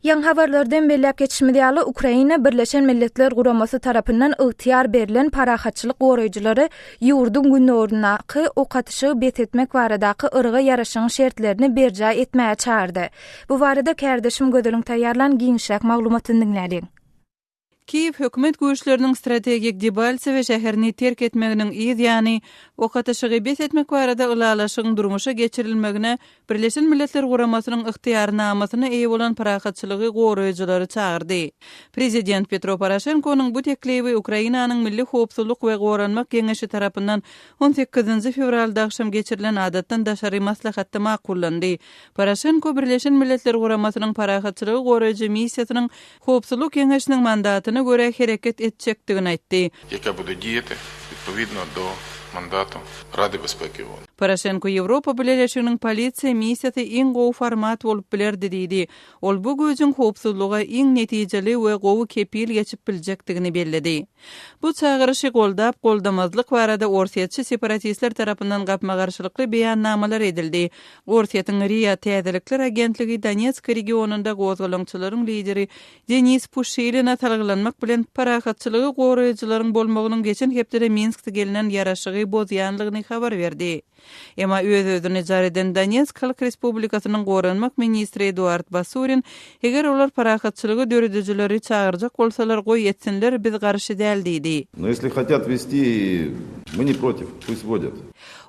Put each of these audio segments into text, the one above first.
Ýaňy habarlardan belläp geçişimiz ýaly, Ukraina Birleşen Milletler Guramasy tarapyndan ygtyýar berlen parahatçylyk goraýjylary ýurduň gündogaryndaky ok atyşygy bes etmek baradaky yrga ýaraşygyň şertlerini berjaý etmäge çagyrdy. Bu barada kärdeşim Gözeliň taýýarlan giňişräk maglumatyny diňläliň. Kiýew hökümet güýçleriniň strategik Debaltsewe şäherini terk etmeginiň yz ýany, ok atyşygy bes etmek barada ylalaşygyň durmuşa geçirilmegine Birleşen Milletler Guramasynyň ygtyýarnamasyna eýe bolan parahatçylygy goraýjylary çagyrdy. Prezident Petro Poroşenkonyň bu teklibi Ukrainanyň Milli howpsuzlyk we goranmak geňeşi tarapyndan on sekizinji fewralda agşam geçirilen adatdan daşary maslahatda makullandy. Poroşenko Birleşen Milletler Guramasynyň parahatçylygy goraýjy missiýasynyň Howpsuzlyk Geňeşiniň mandatyna görä hereket etjekdigini aýtdy. Ýaka bude diýeti відповідно до мандату Rady Bezpeki OON. Poroşenko Ýewropa Bileleşiginiň polisiýa missiýasy iň gowy format bolup bilerdi diýdi. Ol bu güýjüň howpsuzlyga iň netijeli we gowy kepil geçip biljekdigini belledi. Bu çagyryşy goldap-goldamazlyk barada orsýetçi separatistler tarapyndan gapma-garşylykly beýannamalar edildi. Orsýetiň RIA täzelikler agentligi Donetsk regionynda gozgalaňçylaryň lideri Denis Puşiline salgylanmak bilen, parahatçylygy goraýjylaryň bolmagynyň geçen hepdede Minskde gelnen ýaraşygy bozýanlygyny habar berdi. Emma öz-özüni jar eden Donetsk Halk Respublikasynyň goranmak ministri Eduard Basurin, eger olar parahatçylygy döredijileri çagyrjak bolsalar, goý etsinler, biz garşy däl diýdi. No esli hatýat westi, my ne protiw, pust wodýat.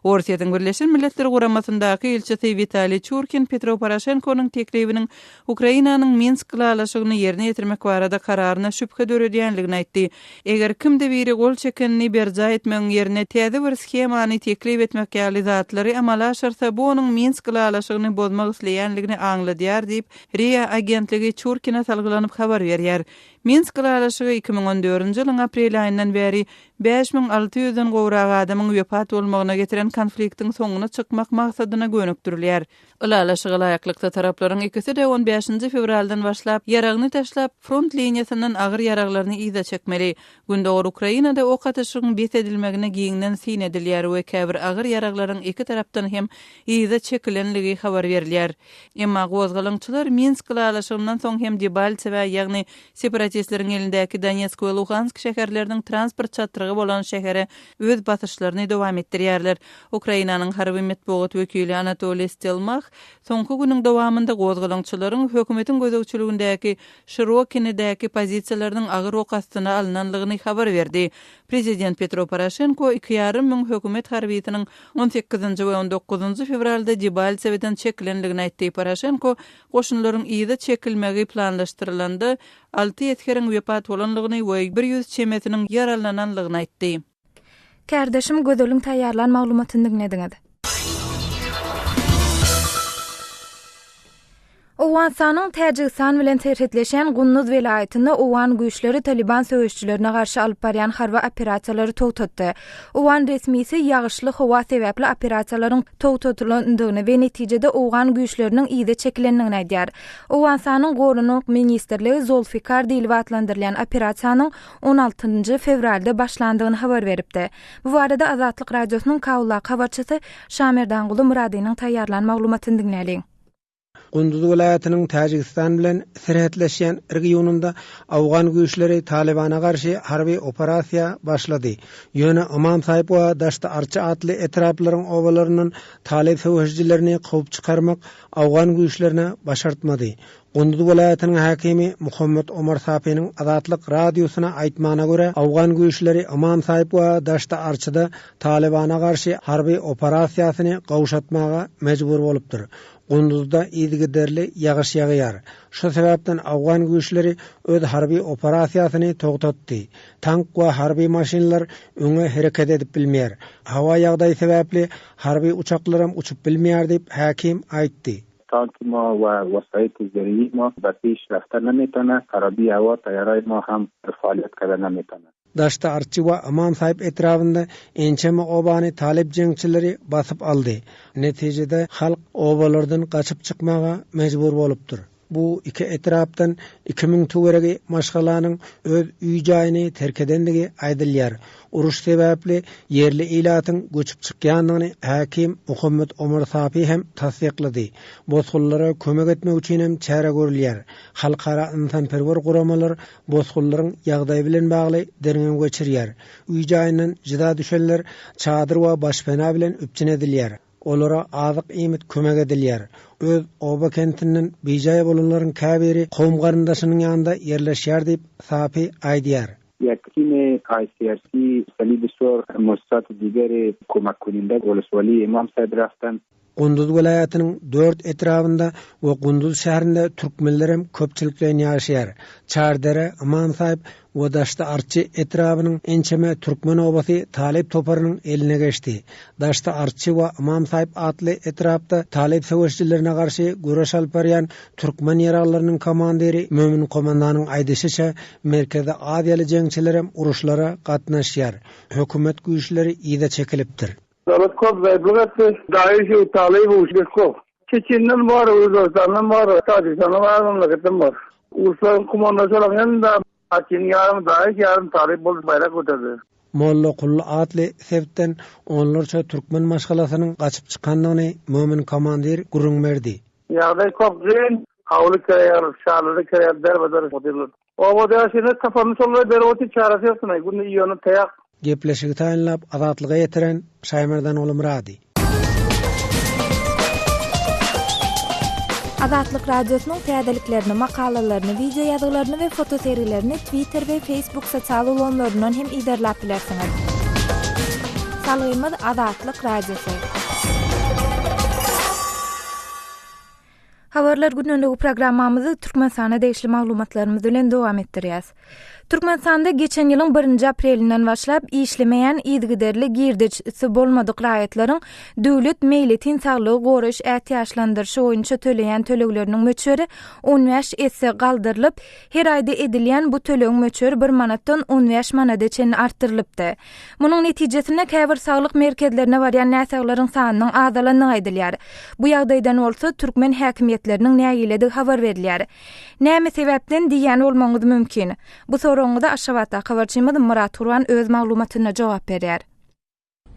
Orsýetiň Birleşen Milletler Guramasyndaky ilçisi Witaliý Çurkin Petro Poroşenkonyň teklibiniň Ukrainanyň Minsk ylalaşygyny ýerine ýetirmek barada kararyna şübhe döredýänligini aýtdy. Eger kimde biri gol çekenini berjaý etmegiň ýerine täze bir shemany teklip etmek ýaly zatlary amala aşyrsa, bu onuň Minsk ylalaşygyny bozmak isleýänligini aňladýar diýip, RIA agentligi Çurkine salgylanyp habar berýär. Minsk ylalaşygy 2014-nji ýylyň aprel aýyndan bäri 5600-den gowrak adamyň wepat bolmagyna getiren konfliktiň soňuna çykmak maksadyna gönükdirilýär. Ylalaşyga laýyklykda, taraplaryň ikisi-de on bäşinji fewraldan başlap, ýaragyny taşlap, front liniýasyndan agyr ýaraglaryny yza çekmeli. Gündogar Ukrainada ok atyşygyň bes edilmegine giňden syn edilýär we käbir agyr ýaraglaryň iki tarapdan hem yza çekilenligi habar berilýär. Emma gozgalaňçylar Minsk ylalaşygyndan soň hem Debaltsewä, ýagny separatistleriň elindäki Donetsk we Luhansk şäherleriniň transport çatrygy bolan şähere öz basyşlaryny dowam etdirýärler. Ukrainanyň harby metbugat wekili Anatoliý Stelmah soňky günüň dowamynda gozgalaňçylaryň hökümetiň gözegçiligindäki Şirokinedäki pozisiýalarynyň agyr ok astyna alnanlygyny habar berdi. Prezident Petro Poroşenko iki ýarym müň hökümet harbysynyň on sekizinji we on dokuzynjy fewralda Debaltseweden çekilendigini aýtdy. Poroşenko goşunlaryň yza çekilmegi planlaşdyrylanda alty esgeriň wepat bolandygyny we bir ýüz çemesiniň ýaralananlygyny aýtdy. Kärdeşim Gözeliň taýýarlan maglumatyny diňlediňiz. Owganystanyň Täjigistan bilen serhetleşýän Gunduz welaýatynda owgan güýçleri Talyban söweşijilerine garşy alyp barýan harby operasiýalary togtatdy. Owgan resmisi ýagyşly howa sebäpli operasiýalaryň togtadylandygyny we netijede owgan güýçleriniň yza çekilendigini aýdýar. Owganystanyň Goranmak ministrligi Zolfikar diýlip atlandyrylýan operasiýanyň on altynjy fewralda başlandygyny habar beripdi. Bu barada Azatlyk Radiosynyň Kabuldaky habarçysy Şamerdanguly Myradynyň taýýarlan maglumatyny diňläliň. Gunduz welaýatynyň Täjigistan bilen serhetleşýän regionynda owgan güýçleri Talybana garşy harby operasiýa başlady. Ýöne Ymam Saýyp we Daşty Arçy atly etraplaryň obalaryndan talyp söweşijilerini kowup çykarmak owgan güýçlerine başartmady. Gunduz welaýatynyň häkimi Muhammet Omar Sapynyň Azatlyk Radiosyna aýtmagyna görä, owgan güýçleri Ymam Saýyp we Daşty Arçyda Talybana garşy harby operasiýasyny gowşatmaga mejbur bolupdyr. Gunduzda yzygiderli ýagyş ýagýar. Şu sebäpden owgan güýçleri öz harby operasiýasyny togtatdy. Tank we harby maşynlar öňe hereket edip bilmeýär. Howa ýagdaýy sebäpli harby uçaklaram uçup bilmeýär diýip, häkim aýtdy. Tank ma we wesaýt zerhî ma be pêş refte nemetane, xerabî hewa teyarayê ma hem faaliyet kede nemetane. Daşda Arçy we Ymam Saýyp etrabynda ençeme obany talyp jeňçileri basyp aldy. Netijede halk obalardan gaçyp çykmaga mejbur bolupdyr. Bu iki etrapdan 2000 töweregi maşgalanyň öz öý-jaýyny terk edendigi aýdylýar. Uruş sebäpli ýerli ilatyň göçüp çykýandygyny häkim Muhammet Omar Sapi hem tassyklady. Bosgunlara kömek etmek üçin hem çäre görülýär. Halkara ynsanperwer guramalar bosgunlaryň ýagdaýy bilen bagly derňew geçirýär. Öý-jaýyndan jyda düşenler çadyr we başpena bilen üpjün edilýär. Olara azyk-iýmit kömek edilýär. Öz oba-kentinden bijaý bolanlaryň käbiri kowum-garyndaşynyň ýanynda ýerleşýär diýip, Sapi aýdýar. Ýek timi ICRC Salib Surh muassasat digeri komak kuninde woleswali Imam Saib raftan. Gunduz welaýatynyň dört etrabynda we Gunduz şäherinde türkmenlerem köpçülikleýin ýaşaýar. Çardere, Ymam Saýyp we Daşdy-Arçy etrabynyň ençeme türkmen obasy talyp toparynyň eline geçdi. Daşdy-Arçy we Ymam Saýyp atly etrapda talyp söweşijilerine garşy göreş alyp barýan türkmen ýaraglylarynyň komandiri Mömin komandanyň aýdyşyça, Merkezi Aziýaly jeňçilerem uruşlara gatnaşýar. Hökümet güýçleri yza çekilipdir. Döwlet köp zaýyplyk etdi. Daeş u Talyp u Bekow. Çeçenden bar, Özbegistandan bar, Täjigistandan bar, memleketden bar. Uruşlaryň komandasy hem-de Atynyň ýarymy Daeş, ýarymy Talyp bolup baýrak göterdi. Mollakully atly sebitden onlarça türkmen maşgalasynyň gaçyp çykandygyny Mömin komandir gürrüň berdi. Ýagdaý köp kyn. Howly kireýär, şalary kireýär, derbe-der otyrlar. Obada ýaşaýanlar tapanyny şolara berip otyr, çäresi ýokdur, günde iýeni taýak. Gepleşigi taýynlap Azatlyga ýetiren Şaýmerdan Gulumyrady. Azatlyk Radiosynyň täzeliklerini, makalalaryny, wideo ýazgylaryny we fotosergilerini Twitter we Facebook sosial ulgamlaryndan hem yzarlap bilersiňiz. Salgymyz Azatlyk Radiosy. Habarlar gündeligi programmamyzy Türkmenistana degişli maglumatlarymyz bilen dowam etdirýäs. Türkmenistanda geçen ýylyň birinji aprelinden başlap işlemeýän yzygiderli girdejisi bolmadyk raýatlaryň döwlet meýletin saglygy goraýyş ätiýaçlandyryşy boýunça töleýän tölegleriniň möçberi 15 esse galdyrylyp, her aýda edilýän bu tölegiň möçberi bir manatdan 15 manada çenli artdyrylypdy. Munuň netijesinde käbir saglyk merkezlerine barýan näsaglaryň sanynyň azalandygy aýdylýar. Bu ýagdaýdan bolsa türkmen häkimiýetleriniň nägiledigi habar berilýär. Näme sebäpden diýýän bolmagyňyz mümkin. Bu soragyňyza Aşgabatdaky habarçymyz Myrat Gurban öz maglumatynda jogap berýär.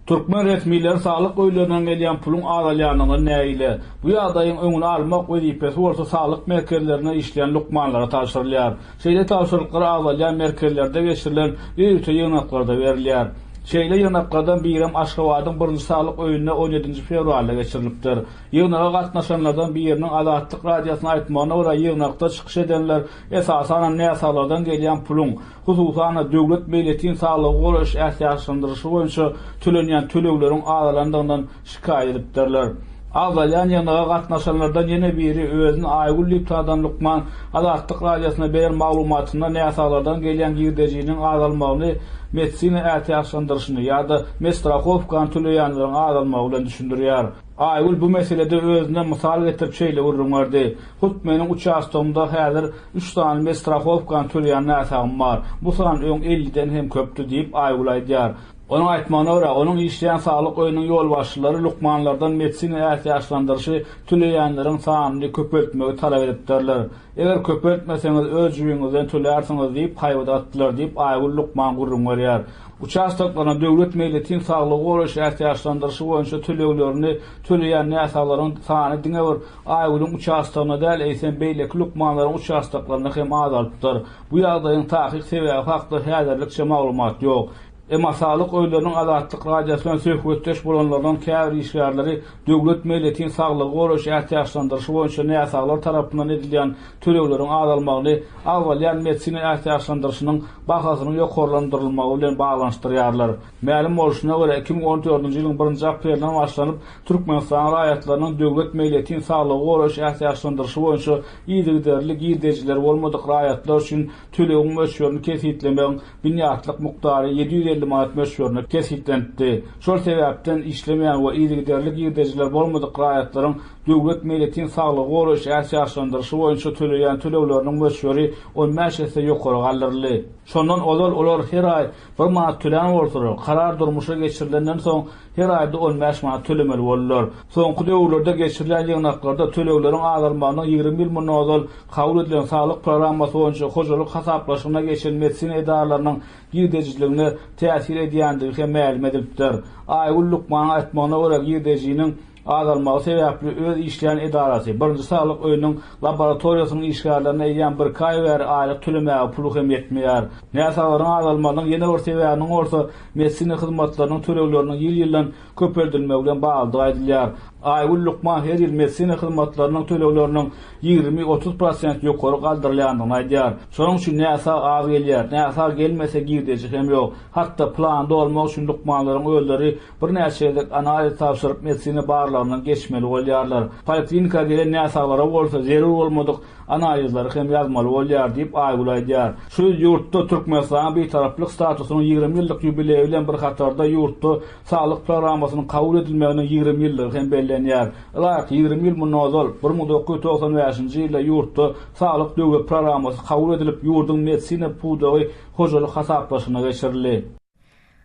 Türkmen resmileri saglyk öýlerinden gelýän puluň azalýandygyndan nägile. Bu ýagdaýyň öňüni almak wezipesi bolsa saglyk merkezlerinde işleýän lukmanlara tabşyrylýar. Şeýle tabşyryklar agzalýan merkezlerde geçirilen ýörite ýygnaklarda berilýär. Şeýle ýygnaklardan birem Aşgabadyň birinji saglyk öýünde on ýedinji fewralda geçirilipdir. Ýygnaga gatnaşanlardan biriniň Azatlyk Radiosyna aýtmagyna görä, ýygnakda çykyş edenler esasanam näsaglardan gelýän puluň, hususan-da, döwlet meýletin saglygy goraýyş ätiýaçlandyryşy boýunça tölenýän tölegleriň azalandygyndan şikaýat edipdirler. Agzalýan ýygnaga gatnaşanlardan ýene biri, özüni Aýgül diýip tanadan lukman Azatlyk Radiosyna beren maglumatynda näsaglardan gelýän girdejiniň azalmagyny medisina ätiýaçlandyryşyny ýa-da medstrahowkany töleýänleriň azalmagy bilen düşündirýär. Aýgül bu meselede özünden mysal getirip şeýle gürrüň berdi, Hut meniň uçastogymda häzir üç sany medstrahowkany töleýän näsagym bar. Bu san öň elliden hem köpdi diýip, Aýgül aýdýar. Onuň aýtmagyna görä, onuň işleýän saglyk öýüniň ýolbaşçylary lukmanlardan medisina ätiýaçlandyryşy töleýänleriň sanyny köpeltmegi talap edipdirler. Eger köpeltmeseňiz, öz jübiňizden tölärsiňiz diýip, haýbat atdylar diýip, Aýgül lukman gürrüň berýär. Uçastoklaryna döwlet meýletin saglygy goraýyş ätiýaçlandyryşy boýunça töleglerini töleýän näsaglaryň sany diňe bir Aýgülüň uçastogynda däl, eýsem, beýleki lukmanlaryň uçastoklarynda hem azalypdyr. Bu ýagdaýyň takyk sebäbi hakda häzirlikçe maglumat ýok. Emma saglyk öýleriniň Azatlyk Radiosy bilen söhbetdeş bolanlardan käbir işgärleri döwlet meýletin saglygy goraýyş ätiýaçlandyryşy boýunça näsaglar tarapyndan edilýän tölegleriň azalmagyny agzalýan medisina ätiýaçlandyryşynyň bahasynyň ýokarlandyrylmagy bilen baglanyşdyrýarlar. Mälim bolşuna görä, 2014-nji ýylyň birinji aprelinden başlanyp, Türkmenistanyň raýatlarynyň döwlet meýletin saglygy goraýyş ätiýaçlandyryşy boýunça yzygiderli girdejileri bolmadyk raýatlar üçin tölegiň möçberini kesgitlemegiň binýatlyk mukdary 750. 250 manat möçberinde kesgitlenipdi. Şol sebäpden işlemeýän we yzygiderli girdejileri bolmadyk raýatlaryň döwlet meýletin saglygy goraýyş ätiýaçlandyryşy boýunça töleýän tölegleriniň möçberi 15 esse ýokary galdyryldy. Şondan ozal olar her aý bir manat tölän bolsalar, karar durmuşa geçirilenden soň her aýda 15 manat tölemeli boldular. Soňky döwürlerde geçirilýän ýygnaklarda tölegleriň azalmagynyň 20 ýyl mundan ozal kabul edilen saglyk programmasy boýunça hojalyk hasaplaşygyna geçen medisina edaralarynyň girdejiligine täsir edýändigi hem mälim edilipdir. Aýgül lukmanyň aýtmagyna görä, girdejiniň azalmagy sebäpli öz işleýän edarasy, birinji saglyk öýüniň laboratoriýasynyň işgärlerine eýýäm birki aý bäri aýlyk tölemäge puly hem ýetmeýär. Näsaglaryň azalmagynyň ýene bir sebäbiniň bolsa medisina hyzmatlarynyň tölegleriniň ýyl-ýyldan köpeldilmegi bilen baglydygy aýdylýar. Aýgül lukman her ýyl medisina hyzmatlarynyň tölegleriniň 20-30 prosent ýokary galdyrylýandygyny aýdýar. Şonuň üçin näsag az gelýär. Näsag gelmese girdeji hem ýok. Hatda plany dolmak üçin lukmanlaryň özleri birnäçe gezek analiz tabşyryp medisina barlagyndan geçmeli bolýarlar. Poliklinika gelen näsaglara bolsa zerur bolmadyk analizleri hem ýazmaly bolýar diýip, Aýgül aýdýar. Şu ýyl ýurtda Türkmenistanyň Bitaraplyk statusynyň 20 ýyllyk ýubileýi bilen bir hatarda ýurtda Saglyk programmasynyň kabul edilmeginiň 20 ýyllygy hem bellenýär. Ylaýyk 20 ýyl mundan ozal, 1995-nji ýylda ýurtda Saglyk döwlet programmasy kabul edilip, ýurduň medisina pudagy hojalyk hasaplaşygyna geçirildi.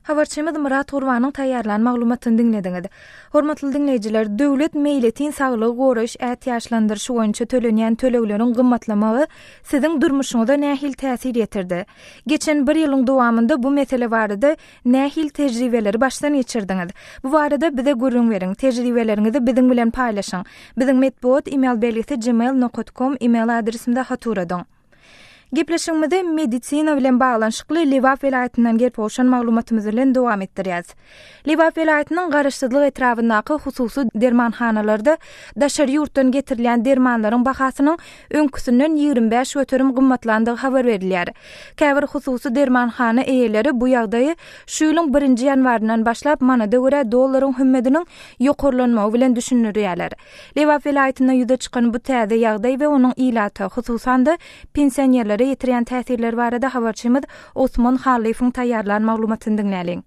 Habarçymyz Myrat Gurbanyň taýýarlan maglumatyny diňlediňiz. Hormatly diňleýjiler, döwlet meýletin saglygy goraýyş ätiýaçlandyryşy boýunça tölenýän tölegleriň gymmatlamagy siziň durmuşyňyza nähili täsir ýetirdi? Geçen bir ýylyň dowamynda bu mesele barada nähili tejribeleri başdan geçirdiňiz? Bu barada bize gürrüň beriň, tejribeleriňizi biziň bilen paýlaşyň. Biziň metbugat email belgisi gmail nokat kom email adresimize hat ugradyň. Gepleşigimizi medisina bilen baglanyşykly Lebap welaýatyndan gelip gowşan maglumatymyz bilen dowam etdirýäris. Lebap welaýatynyň Garaşsyzlyk etrabyndaky hususy dermanhanalarda daşary ýurtdan getirilýän dermanlaryň bahasynyň öňküsinden 25% gymmatlandygy habar berilýär. Käbir hususy dermanhana eýeleri bu ýagdaýy şu ýylyň birinji ýanwaryndan başlap manada görä dollaryň hümmediniň ýokarlanmagy bilen düşündirýärler. Lebap welaýatynda ýüze çykan bu täze ýagdaý we onuň ilata, hususan-da, pensionerlere ýetirýän täsirleri barada habarçymyz Osman Hallyýewiň taýýarlan maglumatyny diňläliň.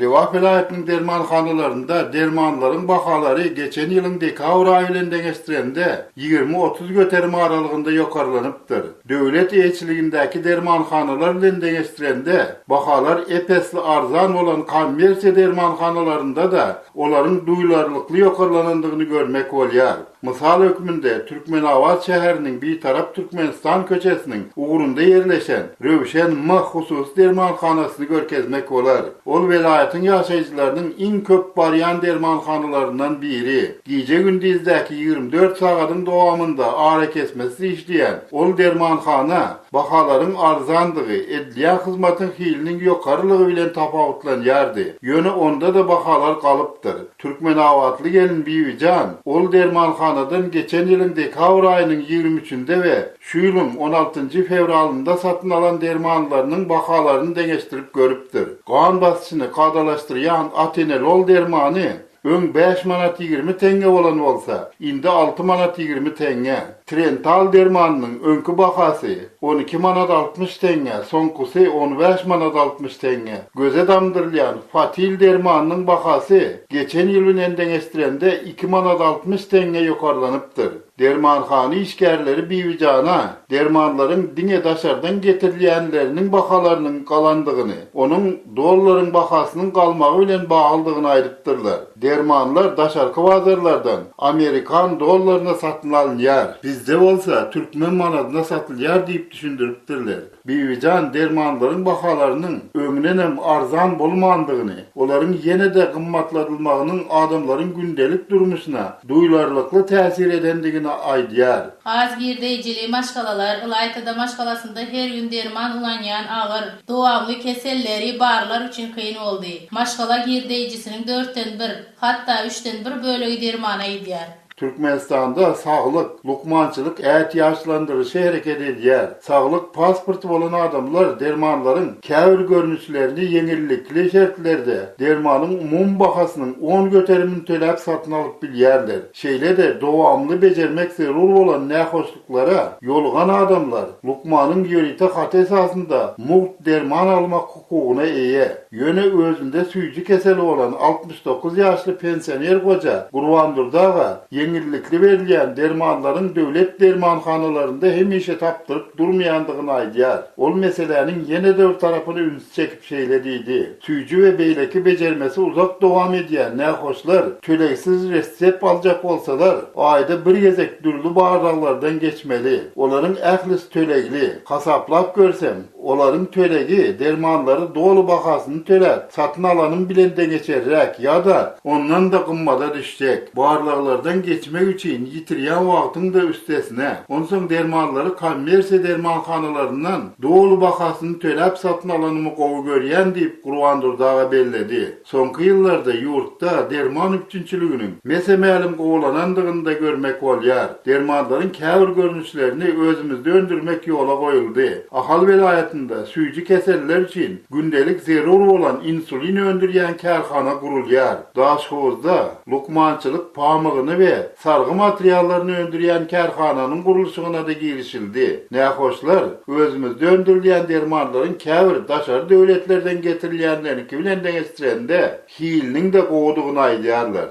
Lebap welaýatynyň dermanhanalarynda dermanlaryň bahalary geçen ýylyň dekabr aýy bilen deňeşdirende 20-30 göterim aralygynda ýokarlanypdyr. Döwlet eýeçiligindäki dermanhanalar bilen deňeşdirende bahalar ep-esli arzan bolan kommersiýa dermanhanalarynda-da olaryň duýularlykly ýokarlanandygyny görmek bolýar. Mysal hökmünde Türkmenabat şäheriniň Bitarap Türkmenistan köçesiniň ugrunda ýerleşen Röwşen M hususy dermanhanasyny görkezmek bolar. Ol welaýatyň ýaşaýjylarynyň iň köp barýan dermanhanalaryndan biri. Gije-gündizdäki 24 sagadyň dowamynda arakesmesiz işleýän ol dermanhana bahalaryň arzandygy, edilýän hyzmatyň hiliniň ýokarylygy bilen tapawutlanýardy. Ýöne onda-da bahalar galypdyr. Türkmenabatly gelin Bibijan ol dermanhanadan geçen ýylyň dekabr aýynyň 23 üçünde we şu ýylyň on altynjy fewralynda satyn alan dermanlarynyň bahalaryny deňeşdirip görüpdir. Gan basyşyny kadalaşdyrýan Atenolol dermany Öň bäş manat 20 teňňe bolan bolsa, indi alty manat 20 teňňe. Trental dermanynyň öňki bahasy 12 manat 60 teňňe, soňkusy on bäş manat 60 teňňe. Göze damdyrylýan Fatil dermanynyň bahasy geçen ýyl bilen deňeşdirende iki manat 60 teňňe ýokarlanypdyr. Dermanhana işgärleri Bibijana dermanlaryň diňe daşardan getirilýänleriniň bahalarynyň galandygyny, onuň dollaryň bahasynyň galmagy bilen baglydygyny aýdypdyrlar. Dermanlar daşarky bazarlardan amerikan dollaryna satyn alynýar, bizde bolsa türkmen manadyna satylýar diýip düşündiripdirler. Bibijan dermanlaryň bahalarynyň öňdenem arzan bolmandygyny, olaryň ýene-de gymmatladylmagynyň adamlaryň gündelik durmuşyna duýlarlykly täsir edendigini aýdýar. Az girdeýjili maşgalalar, ylaýta-da maşgalasynda her gün derman ulanýan agyr, dowamly keselleri barlar üçin kyn boldy. Maşgala girdeýjisiniň dörtden bir, hatda üçden bir bölegi dermana gidýär. Türkmenistanda saglyk, lukmançylyk ätiýaçlandyryşy hereket edýär. Saglyk pasporty bolan adamlar dermanlaryň käbir görnüşlerini ýeňillikli şertlerde, dermanyň umumy bahasynyň on göterimini töläp satyn alyp bilýärler. Şeýle-de, dowamly bejermek zerur bolan nähoşluklara ýolugan adamlar lukmanyň ýörite haty esasynda mugt derman almak hukugyna eýe. Ýöne özünde süýji keseli bolan 69 ýaşly pensioner goja Gurbandurdy aga ýeňillikli berilýän dermanlaryň döwlet dermanhanalarynda hemişe tapdyryp durmaýandygyny aýdýar. Ol meseläniň ýene-de bir tarapyna ünsi çekip şeýle diýdi, Süýji we beýleki bejermesi uzak dowam edýän nähoşlar tölegsiz resept aljak bolsalar, aýda bir gezek dürli barlaglardan geçmeli. Olaryň ählisi tölegli. Hasaplap görsem, olaryň tölegi dermanlary doly bahasyny töläp, satyn alanym bilen deňeçerräk ýa-da ondan-da gymmada düşjek. Barlaglardan geçmek üçin ýitirýän wagtyň-da üstesine. Onsoň dermanlary kommersiýa dermanhanalaryndan Doly bahasyny töläp satyn alanymy gowy görýän diýip, Gurbandurdy aga belledi. Soňky ýyllarda ýurtda derman üpjünçiliginiň mese-mälim gowulanandygyny-da görmek bolýar. Dermanlaryň käbir görnüşlerini özümizde öndürmek ýola goýuldy. Ahal welaýatynda süýji keselliler üçin gündelik zerur bolan insulin öndürýän kärhana gurulýar. Daşhowuzda lukmançylyk pamygyny we Sargy materiallaryny öndürýän kärhananyň gurluşygyna-da girişildi. Nähoşlar özümizde öndürilýän dermanlaryň käbir daşary döwletlerden getirilýänleriňki bilen deňeşdirende, hiliniň-de gowudygyny aýdýarlar.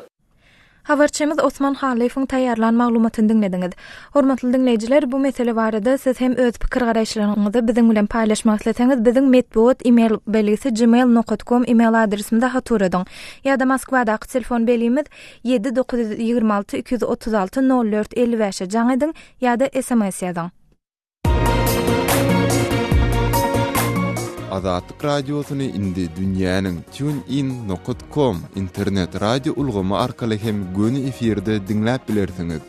Habarçymyz Osman Hallyýewiň taýýarlan maglumatyny diňlediňiz. Hormatly diňleýjiler, bu mesele barada siz hem öz pikir-garaýyşlaryňyzy biziň bilen paýlaşmak isleseňiz, biziň metbugat email belgisi gmail nokat kom email adresimize hat ugradyň. Ýa-da Moskwadaky telefon belgimiz 7 926 236 04 55-e jaň ediň ýa-da sms ýazyň. Azatlyk Radiosyny indi dünýäniň TuneIn nokat kom internet radio ulgamy arkaly hem göni efirde diňläp bilersiňiz.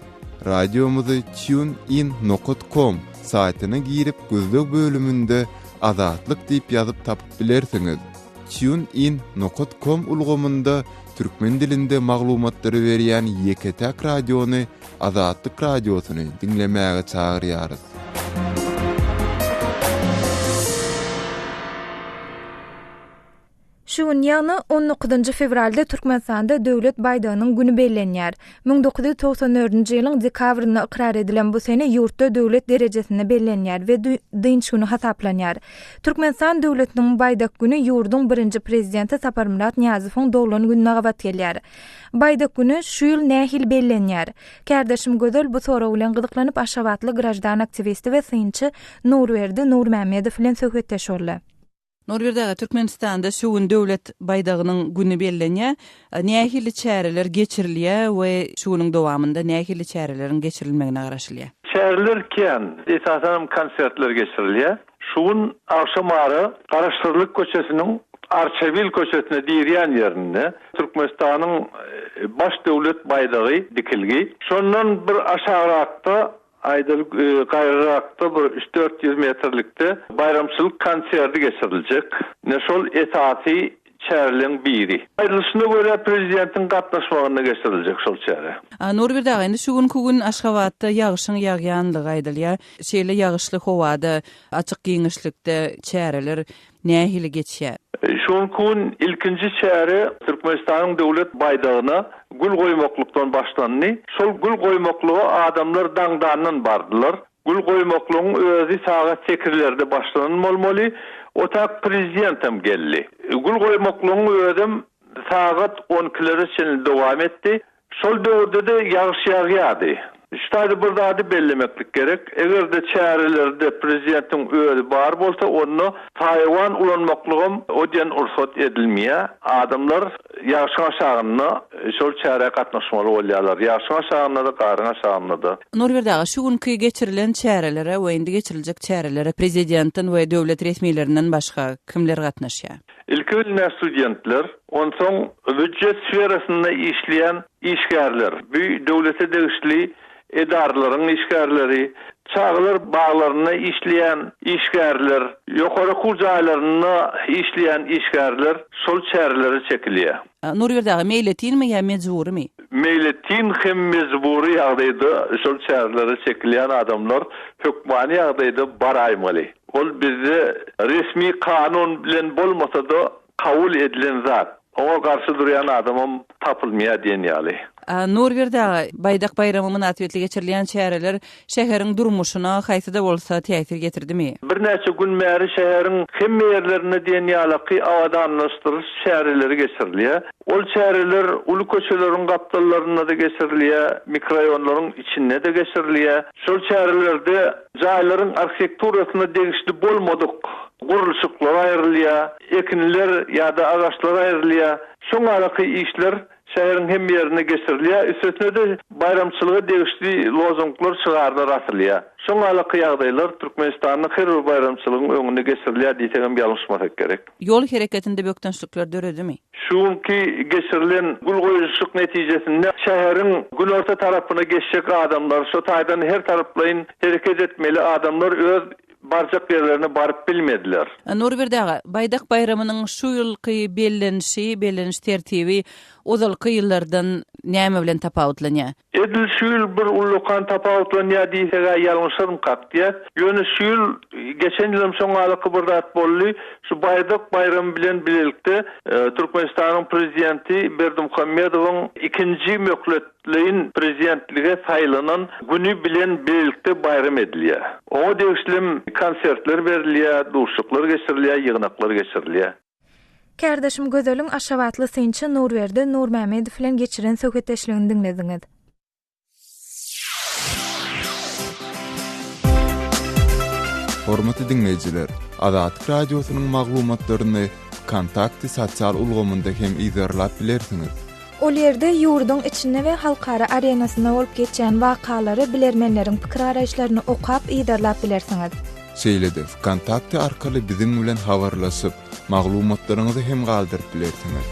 Radiomyzy TuneIn nokat kom saýtyna girip gözleg bölüminde Azatlyk diýip ýazyp tapyp bilersiňiz. TuneIn nokat kom ulgamynda türkmen dilinde maglumatlary berýän ýeke-täk radiony Azatlyk Radiosyny diňlemäge çagyrýarys. Şu gün, ýagny on dokuzynjy fewralda Türkmenistanda Döwlet baýdagynyň güni bellenýär. 1994-nji ýylyň dekabrynda ykrar edilen bu sene ýurtda döwlet derejesinde bellenýär we dynç güni hasaplanýar. Türkmenistan döwletiniň Baýdak güni ýurduň birinji Prezidenti Saparmyrat Nyýazowyň doglan gününe gabat gelýär. Baýdak güni şu ýyl nähili bellenýär? Kärdeşim Gözel bu sorag bilen gyzyklanyp aşgabatly graždan aktiwisti we synçy Nurberdi Nurmämmedow bilen söhbetdeş boldy. Nurberdi aga, Türkmenistanda şu gün Döwlet baýdagynyň güni bellenýär. Nähili çäreler geçirilýär we şu günüň dowamynda nähili çäreleriň geçirilmegine garaşylýar? Çäreler kän, esasanam konsertler geçirilýär. Şu gün agşamara Garaşsyzlyk köçesiniň Arçabil köçesine girýän ýerinde Türkmenistanyň Baş döwlet baýdagy dikilgi. Şondan bir aşagrakda Aýdaly, gaýrarakda bir üç-dört ýüz metrlikde baýramçylyk konserti geçiriljek. Ine, şol esasy çäreleň biri. Aýdylyşyna görä, prezidentiň gatnaşmagynda geçiriljek şol çäre. Nurberdi aga, indi şu günki gün Aşgabatda ýagyşyň ýagýanlygy aýdylýar. Şeýle ýagyşly howada, açyk giňişlikde çäreler nähili geçýär? Şu günki gün ilkinji çäre Türkmenistanyň Döwlet baýdagyna gül goýmaklykdan başlandy. Şol gül goýmaklyga adamlar daňdandan bardylar. Gül goýmaklygyň özi sagat sekizlerde başlanan bolmaly. O tak prezidentem geldi. Gül goýmaklygyň özem sagat on ikilere çenli dowam etdi. Şol döwürde-de ýagyş ýagýardy. Şu taýda bir zady bellemeklik gerek, eger-de çärelerde prezidentiň özi bar bolsa, onda saýawan ulanmaklygam o diýen rugsat edilmeýär. Adamlar ýagşyň aşagynda şol çärä gatnaşmaly bolýarlar. Ýagşyň aşagynda-da, garyň aşagynda-da. Nurberdi aga, şu günki geçirilen çärelere we indi geçiriljek çärelere prezidentden we döwlet resmilerinden başga kimler gatnaşýar? Ilki bilen studentler, onsoň býujet sferasynda işleýän işgärler, bu döwlete degişli edaralaryň işgärleri, Çagalar baglarynda işleýän işgärler, ýokary okuw jaýlarynda işleýän işgärler şol çärelere çekilýär. Nurberdi aga, meýletinmi ýa mejburymy? Meýletin hem mejbury ýagdaýda şol çärelere çekilýän adamlar hökmany ýagdaýda baraýmaly. Ol bizde resmi kanun bilen bolmasa-da kabul edilen zat. Oňa garşy durýan adamam tapylmaýar diýen ýaly. Nurberdi aga, Baýdak baýramy mynasybetli geçirilýän çäreler şäheriň durmuşyna haýsy-da bolsa täsir ýetirdimi? Birnäçe gün bäri şäheriň hemme ýerlerinde diýen ýalaky abadanlaşdyryş çäreleri geçirilýär. Ol çäreler uly köçeleriň gapdallarynda-da geçirilýär, mikroraýonlaryň içinde-de geçirilýär. Şol çärelerde jaýlaryň arhitekturasyna degişli bolmadyk gurluşyklar aýrylýar, ekinler ýa-da agaçlar aýrylýar. Şoň araky işler şäheriň hemme ýerinde geçirilýär. Üstesine-de baýramçylyga degişli lozunglar, şygarlar asylýar. Şoň alaky ýagdaýlar Türkmenistanda her bir baýramçylygyň öňünde geçirilýär diýsegem ýalňyşmasak gerek. Ýol hereketinde bökdençlikler döredimi? Şu günki geçirilen gül goýuşlyk netijesinde şäheriň günorta tarapyna geçjek adamlar, şo taýdan her taraplaýyn hereket etmeli adamlar öz barjak ýerlerine baryp bilmediler. Nurberdi aga, Baýdak baýramynyň şu ýylky bellenişi, belleniş tertibi ozalky ýyllardan näme bilen tapawutlanýar? Edil şu ýyl bir ullakan tapawutlanýar diýseg-ä ýalňyşarmykak diýýäs. Ýöne şu ýyl, geçen ýylam şoňňalaky bir zat boldy. Şu Baýdak baýramy bilen bilelikde Türkmenistanyň Prezidenti Berdimuhamedowyň ikinji möhletleýin prezidentlige saýlanan güni bilen bilelikde baýram edilýär. Oňa degişlem konsertler berilýär, duşuşyklar geçirilýär, ýygnaklar geçirilýär. Kärdeşim Gözeliň aşgabatly synçy Nurberdi Nurmämmedow bilen geçiren söhbetdeşligini diňlediňiz. Hormatly diňleýjiler, Azatlyk Radiosynyň maglumatlaryny Wkontakte sosial ulgamynda hem yzarlap bilersiňiz. Ol ýerde ýurduň içinde we halkara arenasynda bolup geçýän wakalary, bilermenleriň pikir-garaýyşlaryny okap, yzarlap bilersiňiz. Şeýle-de Wkontakte arkaly biziň bilen habarlaşyp, maglumatlaryňyzy hem galdyryp bilersiňiz.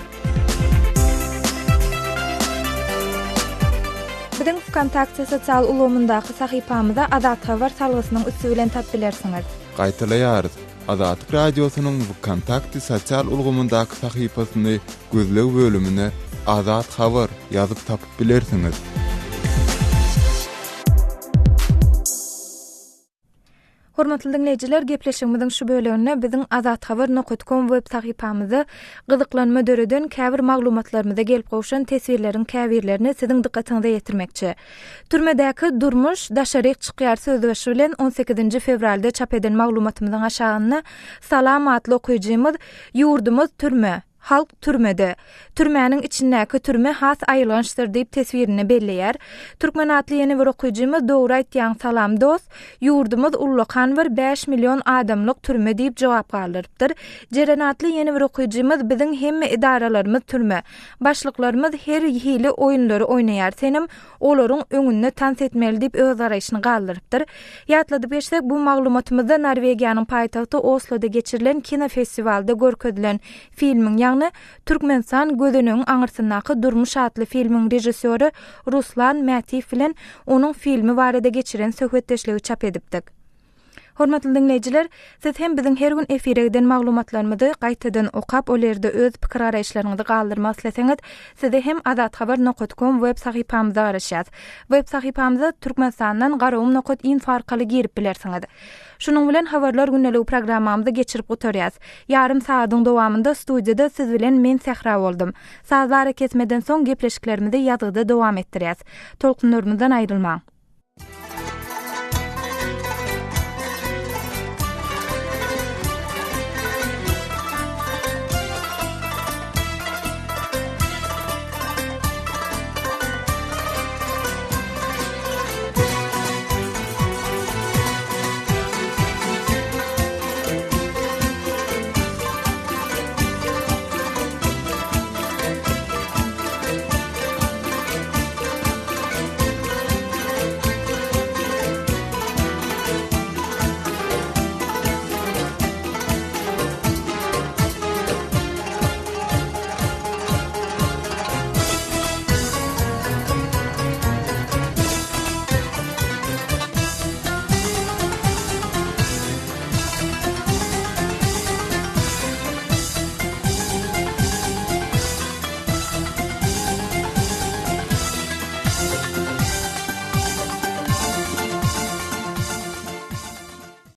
Biziň Wkontakte sosial ulgamyndaky sahypamyza Azathabar salgysynyň üsti bilen tap bilersiňiz. Gaýtalaýarys, Azatlyk Radiosynyň Wkontakte sosial ulgamyndaky sahypasyny gözleg bölümine Azat Habar ýazyp tapyp bilersiňiz. Hormatly diňleýjiler, gepleşigimiziň şu böleginde biziň Azathabar nokat kom web sahypamyzda gyzyklanma döreden käbir maglumatlarymyza gelip gowşan teswirleriň käbirlerini siziň dykgatyňyza ýetirmekçi. Türmedäki durmuş daşaryk çykýar sözbaşy bilen on sekizinji fewralda çap eden maglumatymyzyň aşagynda Salam atly okyjymyz Ýurdumyz türme, Halk türmede. Türmäniň içindäki türme has aýylgançdyr diýip teswirinde belleýär. Türkmen atly ýene bir okyjymyz Dogry aýtýaň salam dost. Ýurdumyz ullakan bir 5 million adamlyk türme diýip jogap galdyrypdyr. Jeren atly ýene bir okyjymyz Biziň hemme edaralarymyz türme. Başlyklarymyz her hili oýunlary oýnaýar. Senem olaryň öňünde tans etmeli diýip öz garaýşyny galdyrypdyr. Ýatladyp geçsek, bu maglumatymyzda Norwegiýanyň paýtagty Osloda geçirilen kinofestiwalda görkezilen filmiň, ýagny Türkmenistan gözenegiň aňyrsyndaky durmuş atly filmiň režissýory Ruslan Mätiýew bilen onuň filmi barada geçiren söhbetdeşligi çap edipdik. Hormatly diňleýjiler, siz hem biziň her gün efire giden maglumatlarymyzy gaýtadan okap, ol ýerde öz pikir-garaýyşlaryňyzy galdyrmak isleseňiz, sizi hem azathabar nokat kom web sahypamyzda garaşýas. Web sahypamyza Türkmenistandan garagum nokat info arkaly girip bilersiňiz. Şunuň bilen Habarlar gündeligi programmamyzy geçirip gutarýas. Ýarym sagadyň dowamynda studiýada siz bilen men Sähra boldum. Sazly arakesmeden soň gepleşiklerimizi ýazgyda dowam etdirýäs. Tolkunlarymyzdan aýrylmaň.